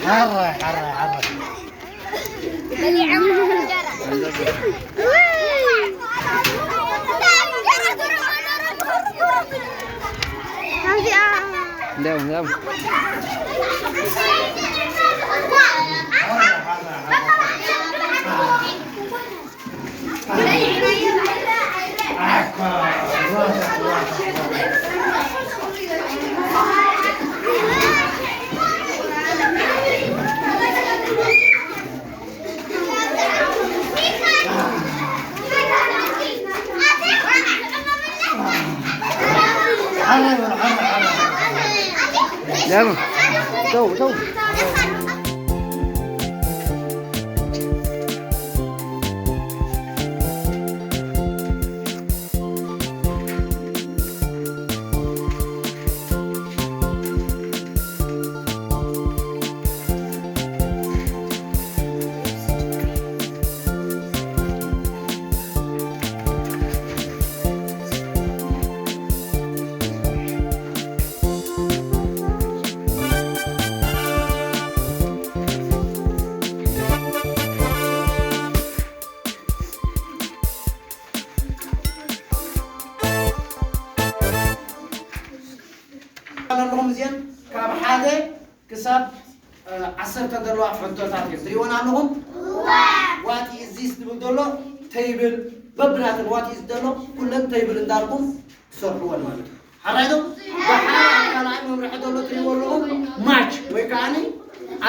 ሓራይ ሓራይ ሓራይ። ኣለኹም እዚአን ካብ ሓደ ክሳብ ዓሰርተ ዘለዋ ሕቶታት እዮም ትሪእወን ኣለኹም። ዋት ኢዝ ዚስ ትብል ዘሎ ተይብል በብናተን ዋት ኢዝ ዘሎ ኩለን ተይብል እንዳልኩም ትሰርሕወን ማለት እዩ። ሓራይ ዶ? ደሓር ኣብ ካልኣይ መምርሒ ዘሎ ትሪእዎ ኣለኹም ማች ወይ ከዓኒ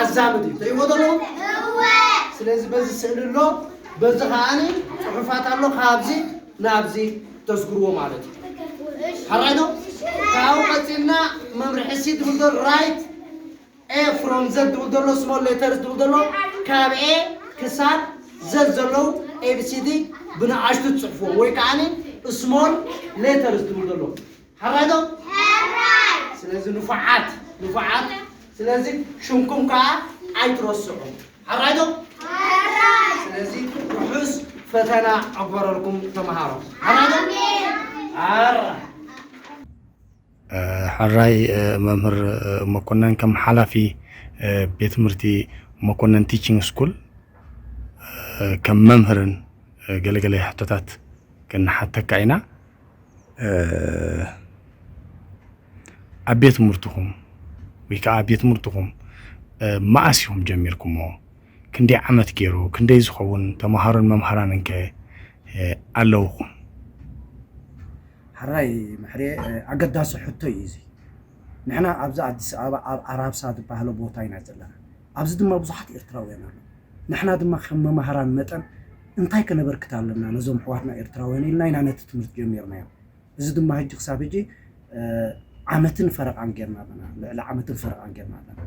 ኣዛምድ እዩ ትሪእዎ ዘለኹም። ስለዚ በዚ ስእሊ ኣሎ በዚ ከዓኒ ፅሑፋት ኣሎ ካብዚ ናብዚ ተስግርዎ ማለት እዩ። ሓራይ ዶ? ካብኡ ቀፂልና መምርሒ ሲ ትብል ዘሎ ራይት ኤ ፍሮም ዘድ ትብል ዘሎ ስሞል ሌተርስ ትብል ዘሎ ካብ ኤ ክሳብ ዘድ ዘለዉ ኤቢሲዲ ብንኣሽቱ ትፅሕፍዎ ወይ ከዓኒ ስሞል ሌተርስ ትብል ዘሎ ሓራይ ዶ? ስለዚ ንፉዓት ንፉዓት ስለዚ ሽምኩም ከዓ ኣይትረስዑ ሓራይ ዶ? ስለዚ ርሑስ ፈተና ዕግበረልኩም ተምሃሮ ሓራይ ዶ? ኣራ ሕራይ መምህር መኮነን ከም ሓላፊ ቤት ትምህርቲ መኮነን ቲችንግ ስኩል ከም መምህርን ገለገለ ሕቶታት ክንሓተካ ኢና። ኣብ ቤት ትምህርትኹም ወይ ከዓ ቤት ትምህርትኹም መኣስ ኢኹም ጀሚርኩሞ? ክንደይ ዓመት ገይሩ? ክንደይ ዝኸውን ተምሃሮን መምሃራንን ከ ኣለውኹም? ሕራይ ምሕሬ ኣገዳሲ ሕቶ እዩ እዚ። ንሕና ኣብዚ ኣዲስ ኣበባ ኣብ ኣራብሳ ዝበሃለ ቦታ ኢና ዘለና። ኣብዚ ድማ ብዙሓት ኤርትራውያን ኣለዉ። ንሕና ድማ ከም መማህራን መጠን እንታይ ከነበርክት ኣለና ነዞም ኣሕዋትና ኤርትራውያን ኢልና ኢና ነቲ ትምህርቲ ጀሚርናዮ። እዚ ድማ ሕጂ ክሳብ ሕጂ ዓመትን ፈረቓን ጌርና ኣለና። ልዕሊ ዓመትን ፈረቓን ጌርና ኣለና።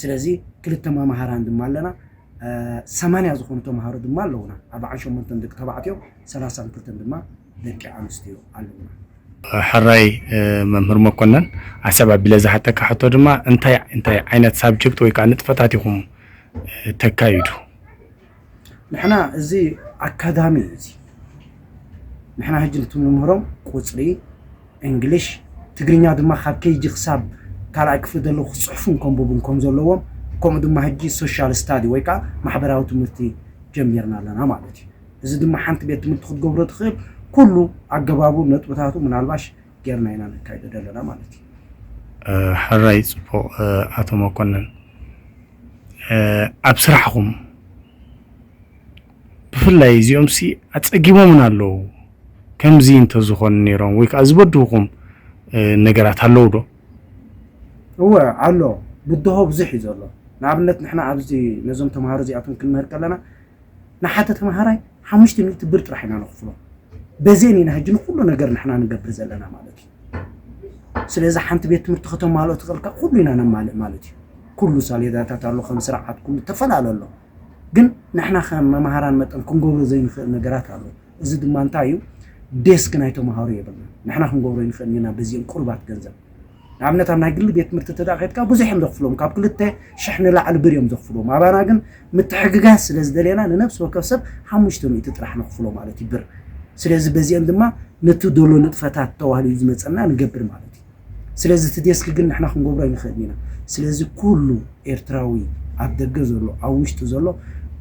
ስለዚ ክልተ መማህራን ድማ ኣለና። ሰማንያ ዝኾኑ ተምሃሮ ድማ ኣለዉና። ኣርብዓን ሸሞንተን ደቂ ተባዕትዮ፣ ሰላሳን ክልተን ድማ ደቂ ኣንስትዮ ኣለዉና። ሕራይ መምህር መኮነን ኣሰብ ኣቢለ ዝሓተካ ሕቶ ድማ እንታይ እንታይ ዓይነት ሳብጀክት ወይ ከዓ ንጥፈታት ኢኹም ተካይዱ? ንሕና እዚ ኣካዳሚ እዩ እዚ ንሕና ሕጂ ንትምህሮም ቁፅሪ እንግሊሽ ትግርኛ ድማ ካብ ኬጂ ክሳብ ካልኣይ ክፍሊ ዘለዉ ክፅሕፉን ከንብቡን ከም ዘለዎም ከምኡ ድማ ሕጂ ሶሻል ስታዲ ወይ ከዓ ማሕበራዊ ትምህርቲ ጀሚርና ኣለና ማለት እዩ እዚ ድማ ሓንቲ ቤት ትምህርቲ ክትገብሮ ትኽእል ኩሉ ኣገባቡ ነጥብታቱ ምናልባሽ ጌርና ኢና ነካይዶ ዘለና ማለት እዩ። ሕራይ ፅቡቕ ኣቶ መኮነን ኣብ ስራሕኹም ብፍላይ እዚኦም ሲ ኣፀጊቦምን ኣለዉ ከምዚ እንተዝኾኑ ነይሮም ወይ ከዓ ዝበድኹም ነገራት ኣለዉ ዶ? እወ ኣሎ ብድሆ ብዙሕ እዩ ዘሎ ንኣብነት ንሕና ኣብዚ ነዞም ተምሃሮ እዚኣቶም ክንምህር ከለና ንሓደ ተምሃራይ ሓሙሽተ ሚእቲ ብር ጥራሕ ኢና ነኽፍሎ። በዘን ኢና ሕጂ ንኩሉ ነገር ንሕና ንገብር ዘለና ማለት እዩ። ስለዚ ሓንቲ ቤት ትምህርቲ ከተማልኦ ትኽእልካ ኩሉ ኢና ነማልእ ማለት እዩ። ኩሉ ሳሌዳታት ኣሎ ከም ስርዓት ኩሉ ተፈላለ ኣሎ። ግን ንሕና ከም መምሃራን መጠን ክንገብሮ ዘይንኽእል ነገራት ኣሎ። እዚ ድማ እንታይ እዩ? ዴስክ ናይ ተምሃሮ የብልና። ንሕና ክንገብሮ ይንኽእል ኢና በዚኦም ቁሩባት ገንዘብ። ንኣብነት ኣብ ናይ ግሊ ቤት ትምህርቲ እንተ ከድካ ብዙሕ እዮም ዘኽፍሎም ካብ ክልተ ሽሕ ንላዕሊ ብር እዮም ዘኽፍሎም ኣባና ግን ምትሕግጋዝ ስለ ዝደለየና ንነብሲ ወከፍ ሰብ ሓሙሽተ ሚእቲ ጥራሕ ነኽፍሎ ማለት እዩ ብር ስለዚ በዚአን ድማ ነቲ ደሎ ንጥፈታት ተባህሉ እዩ ዝመፀና ንገብር ማለት እዩ ስለዚ እቲ ዴስክ ግን ንሕና ክንገብሮ ኣይንኽእልን ኢና ስለዚ ኩሉ ኤርትራዊ ኣብ ደገ ዘሎ ኣብ ውሽጢ ዘሎ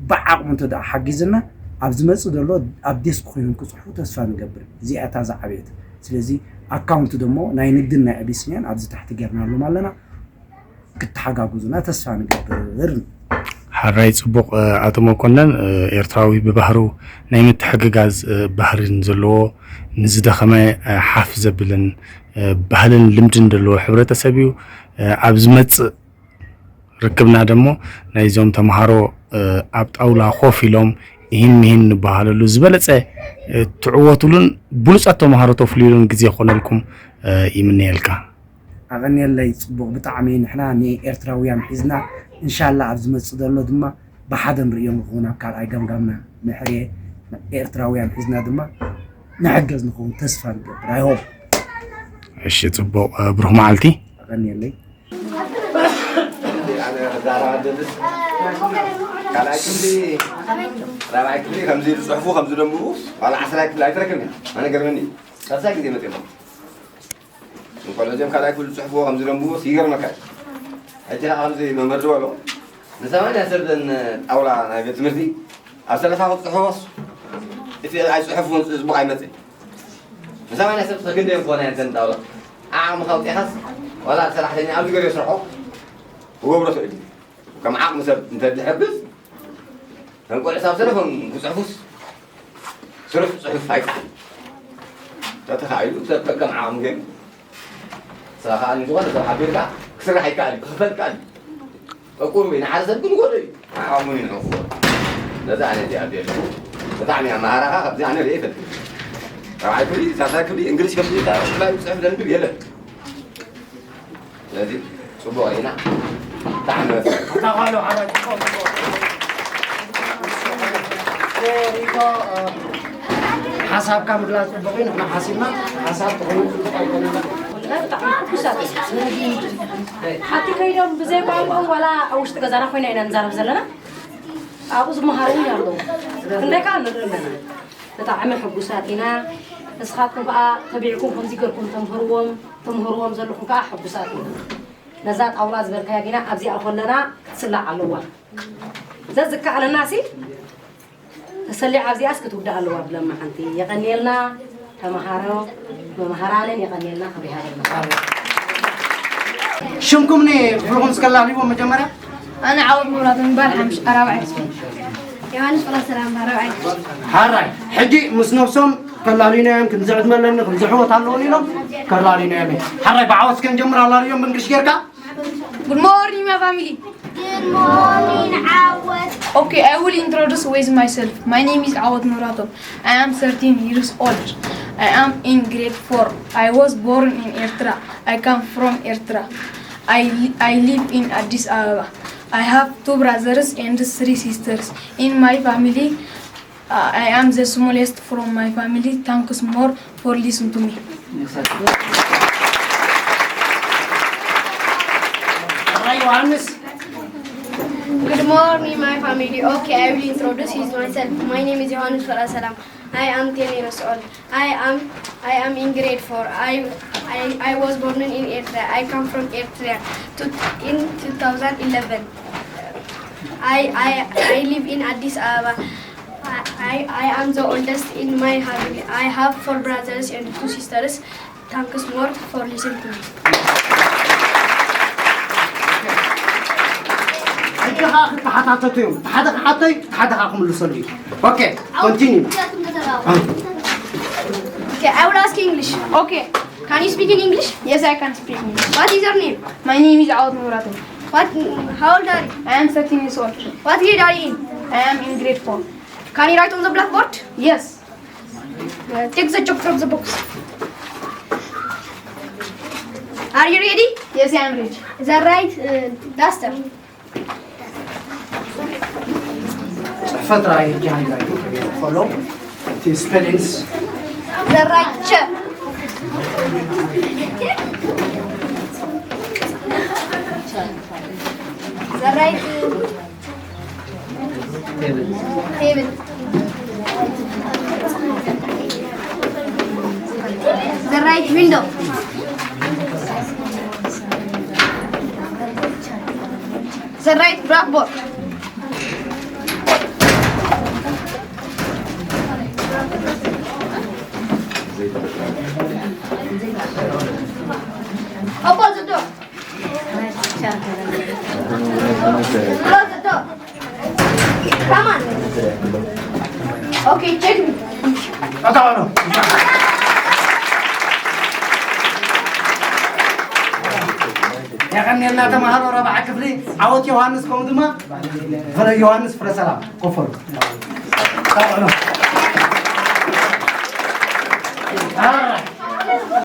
ብዓቕሙ እንተ ደኣ ሓጊዝና ኣብ ዝመጽእ ዘሎ ኣብ ዴስክ ኮይኖም ክጽሕፉ ተስፋ ንገብር። እዚኣ እታ ዝዓበየት። ስለዚ ኣካውንት ደሞ ናይ ንግድን ናይ ኣቢሲንያን ኣብዚ ታሕቲ ጌርናሎም ኣለና። ክተሓጋግዙና ተስፋ ንገብር። ሓራይ ጽቡቕ። ኣቶ መኮነን ኤርትራዊ ብባህሩ ናይ ምትሕግጋዝ ባህርን ዘለዎ ንዝደኸመ ሓፍ ዘብልን ባህልን ልምድን ዘለዎ ሕብረተሰብ እዩ። ኣብ ዝመጽእ ርክብና ደሞ ናይዞም ተምሃሮ ኣብ ጣውላ ኮፍ ኢሎም ይህን ምሂን ንበሃለሉ ዝበለጸ ትዕወቱሉን ብሉጻት ተምሃሮ ተፍልዩሉን ግዜ ክኾነልኩም ይምነየልካ። ኣቐንየለይ ጽቡቕ ብጣዕሚ። ንሕና ንኤርትራውያን ሒዝና እንሻላ ኣብ ዝመጽእ ዘሎ ድማ ብሓደ ንርእዮም ንኸውን ኣብ ካልኣይ ገምጋምና ንሕርየ። ኤርትራውያን ሒዝና ድማ ንሕገዝ ንኸውን ተስፋ ንገብር። I hope። እሺ ጽቡቕ። ብሩኽ መዓልቲ። ኣቐንየለይ። ኣነ ክዛረብ ኣደልስ ካልኣይ ክፍሊ ራብዓይ ክፍሊ ከምዚ ዝፅሕፉ ከምዚ ደንብቡ ዋላ ዓስራይ ክፍሊ ኣይትረክብን። ኣነ ገርመኒ ቀሳይ ግዜ መፅኦም እንቆልዑ እዚኦም ካልኣይ ክፍሊ ዝፅሕፍዎ ከምዚ ደንብቡ ይገርመካ። ሕጂ ንዓ ከምዚ መምህር ዝበሎ ንሰማንያ ሰብ ዘን ጣውላ ናይ ቤት ትምህርቲ ኣብ ሰለሳ ክትፅሕፎስ እቲ ኣይፅሕፉን ፅቡቕ ኣይመፅእ። ንሰማንያ ሰብ ትኽክል ዶ ይኾነ ያንተን ጣውላ ዓቕምኻ ኣውፂኻስ ዋላ ሰራሕተኛ ኣብ ዝገርዮ ስርሖ ክገብሮ ትኽእል እዩ። ከም ዓቕሚ ሰብ እንተዝሕግዝ ከም ቆልዑ ሳብ ሰለፎም ክፅሕፉስ ስሩሕ ፅሑፍ ኣይከኣል ተተኻኢሉ ሰብ ከም ዓቕሚ ገይሩ ስራ ከዓ ንዝኾነ ሰብ ሓቢርካ ክስራሕ ይከኣል እዩ ክኽፈል ይከኣል እዩ። እቁብ እዩ ንሓደ ሰብ ግን ጎዶ እዩ። ዓቕሙን ይንዕቑ ነዛ ኣነ እዚኣ ኣቢለኩ ብጣዕሚ ኣመሃራኻ ካብዚ ኣነ ርኤ ይፈልጥ። ራብዓይ ክፍሊ ሳልሳይ ክፍሊ እንግሊሽ ከፍሊ ብላይ ፅሑፍ ዘንብብ የለን። ስለዚ ፅቡቕ ኢና። ብጣዕሚ ኣታ ኻሎ ሓደ ጽቡቕ ጽቡቕ ሪቶ ሓሳብካ ምግላፅ ጽቡቕ እዩ። ንሕና ሓሲብና ሓሳብ ተኾይኑ ጽቡቕ ኣይኮነን። ወለና ብጣዕሚ ሕጉሳት ኢና። ስለዚ ሓቲ ከይዶም ብዘይ ቋንቋኦም ዋላ ኣብ ውሽጢ ገዛና ኮይና ኢና ንዛረብ ዘለና። ኣብኡ ዝመሃሩ እውን ኣለዉ። ክንደይ ከዓ ንርኢ ኣለና። ብጣዕሚ ሕጉሳት ኢና። ንስኻትኩም ከዓ ተቢዕኩም ከምዚ ገርኩም ተምህርዎም ተምህርዎም ዘለኹም ከዓ ሕጉሳት ኢና። ነዛ ጣውላ ዝበልካያ ጊና ኣብዚኣ ከለና ክትስላዕ ኣለዋ። ዘዝከኣለና ሲ ተሰሊዓ ኣብዚኣስ ክትውዳእ ኣለዋ ብለማዓንቲ። የቐንየልና ተምሃሮ መምሃራንን የቐንየልና ክብሪ ሃገርና። ሽምኩም ንፍልኹም እስከ ላልይዎ መጀመርያ። ኣነ ዓወት መብራቱ ምባል ሓምሽ ኣራብዓይ ክፍሊ። ዮሃንስ ፍረ ሰላም ኣራብዓይ ክፍሊ። ሓራይ ሕጂ ምስ ነብሶም ከላልዩና እዮም። ክንዚ ዕድመ ኣለኒ ክንዚ ሕወት ኣለውን ኢሎም ከላልዩና እዮም። ሓራይ ብዓወት እስከ ንጀምር ኣላልዮም ብእንግሊሽ ጌርካ። Good morning, my family. Good morning, Awad. Okay, I will introduce with myself. My name is Awad Murato. I am thirteen years old. I am in grade four. I was born in Eritrea. I come from Eritrea. I, I live in Addis Ababa. I have two brothers and three sisters. In my family, Uh, I am the smallest from my family. Thanks more for listen to me. Hi, Johannes. Good morning, my family. Okay, I will introduce his myself. My name is Johannes Farasalam. I am ten years old. I am I am in grade four. I I, I was born in Eritrea. I come from Eritrea to, in two thousand eleven. I, I, I live in Addis Ababa. I, I, I am the oldest in my family. I have four brothers and two sisters. Thanks more for listening to me. ሕጂ ከዓ ክተሓታተቱ እዮም። ሓደ ክሓተይ ሓደ ከዓ ክምልሰሉ እዩ። Okay, continue. Okay, I will ask English. Okay. Can you speak in English? Yes, I can speak English. What is your name? My name is Awad Muratu. What? How old are you? I am thirteen years old. What grade are you in? I am in grade four. Can you write on the blackboard? Yes. Uh, take the chalk from the box. Are you ready? Yes, I am ready. The right uh, duster. ጽሕፈት ራእይ ጃንጋይ ፎሎ እቲ ስፔሊንግስ ዘራይቸ ዘራይ ቴብል ዘራይት ዊንዶ The right blackboard. Open the door. Close the door. Come on. Okay, check me. የቐንየልና ተምሃሮ ረብዓ ክፍሊ። ዓወት ዮሃንስ ከምኡ ድማ ፍረ ዮሃንስ ፍረ ሰላም ኮፈሉ።